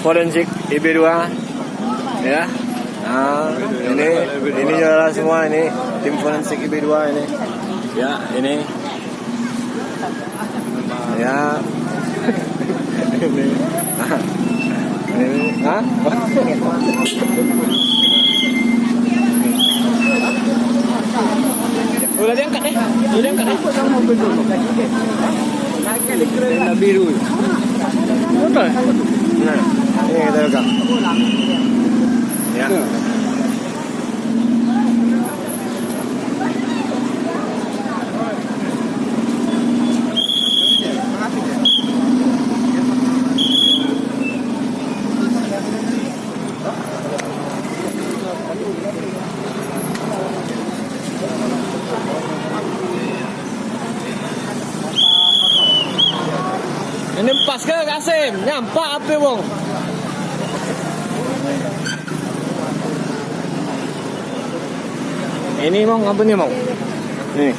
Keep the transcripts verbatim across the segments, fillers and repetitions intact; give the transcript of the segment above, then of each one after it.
Forensik I B dua. Ya. Nah, ini, ini saudara semua, ini tim forensik I B dua ini. Ya, ini. Ya. Ini. Ini. Hah? Udah diangkat, eh? Udah diangkat, eh? Tenda biru. Betul. Nah, ini kita pegang. Ya. Ini pas ke Kasim, nyampak api wong. Ini mong, apa ni mong? Nih.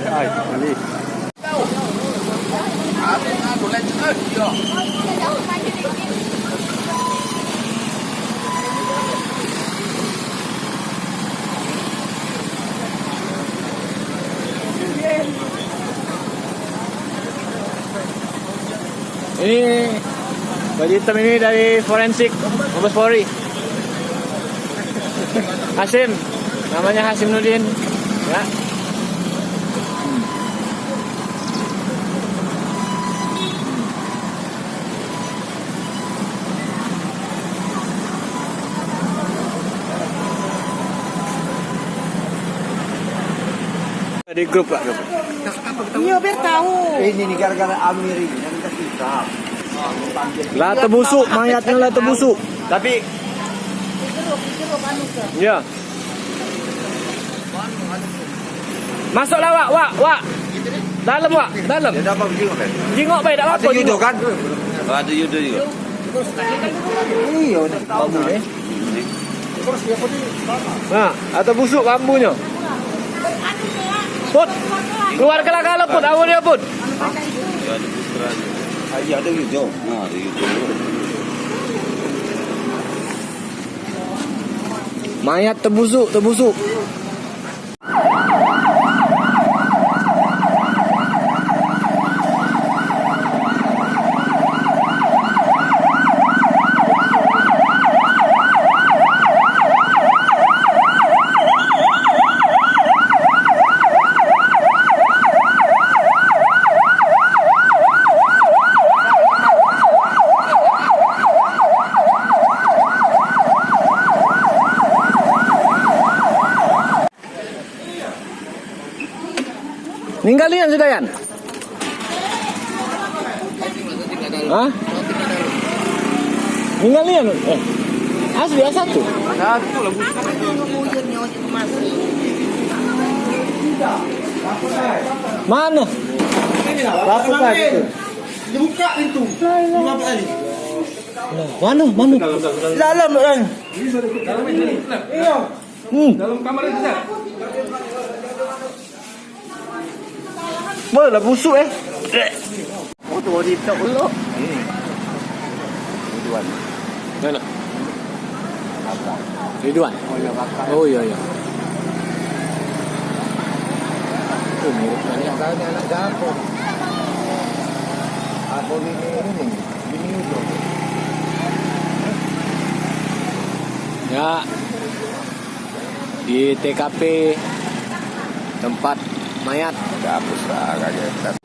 Ai, ini. Ini baju hitam ini dari forensik Mabes Polri. Hasim, namanya Hasim Nudin. Ya. Di grup lah. Iya, biar tahu. Ini nih gara-gara Amir ini yang kita susah. Lah tebusuk, mayatnya lah tebusuk. Tapi iya. Masuklah, Wak, Wak, Wak. Dalam, Wak, dalam. Dia dapat jingok, kan? Jingok baik, tak apa. Ada Yudo, kan? Ada Yudo juga. Iya, udah. Bambu ni. Nah, atau busuk bambunyo. Put, keluar ke lah, Put. Awal dia, Put. Iya, ada Yudo. Nah, ada Yudo. Mayat tebusuk, tebusuk. Ninggal nian sudah, Yan? Hah? Ninggal nian? Eh. Asli, A satu? Satu lah, bukan. Mana? Berapa kali tu? Dibuka pintu. Lima kali. Mana? Mana? Dalam, kan? Iya. Hmm. Dalam kamar itu, Sir. Boleh lah busuk, eh. Oh, tu orang hitam pula. Ini. Ridwan. Mana? Apa? Ridwan. Oh, iya, bakal. Oh, iya, iya. Oh, mirip kan. Yang kau ni anak siapa? Aku ini, ini, ini. Ini itu. Ya. Di T K P tempat mayat. Udah hapus lah, kagak.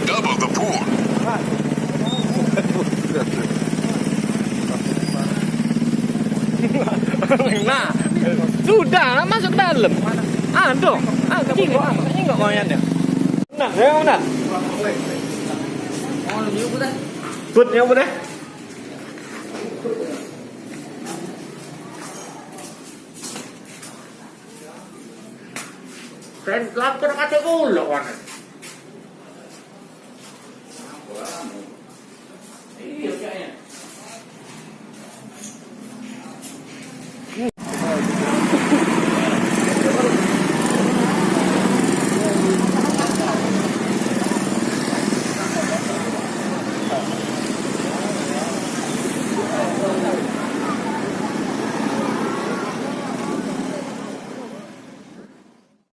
Double the pool. Nah, sudah lah masuk dalam. Aduh, ah, kecil kok, ah, ini enggak main dia. Nah, ya, nah. Foodnya apa dah? Keren, lapar kata gula, kawan.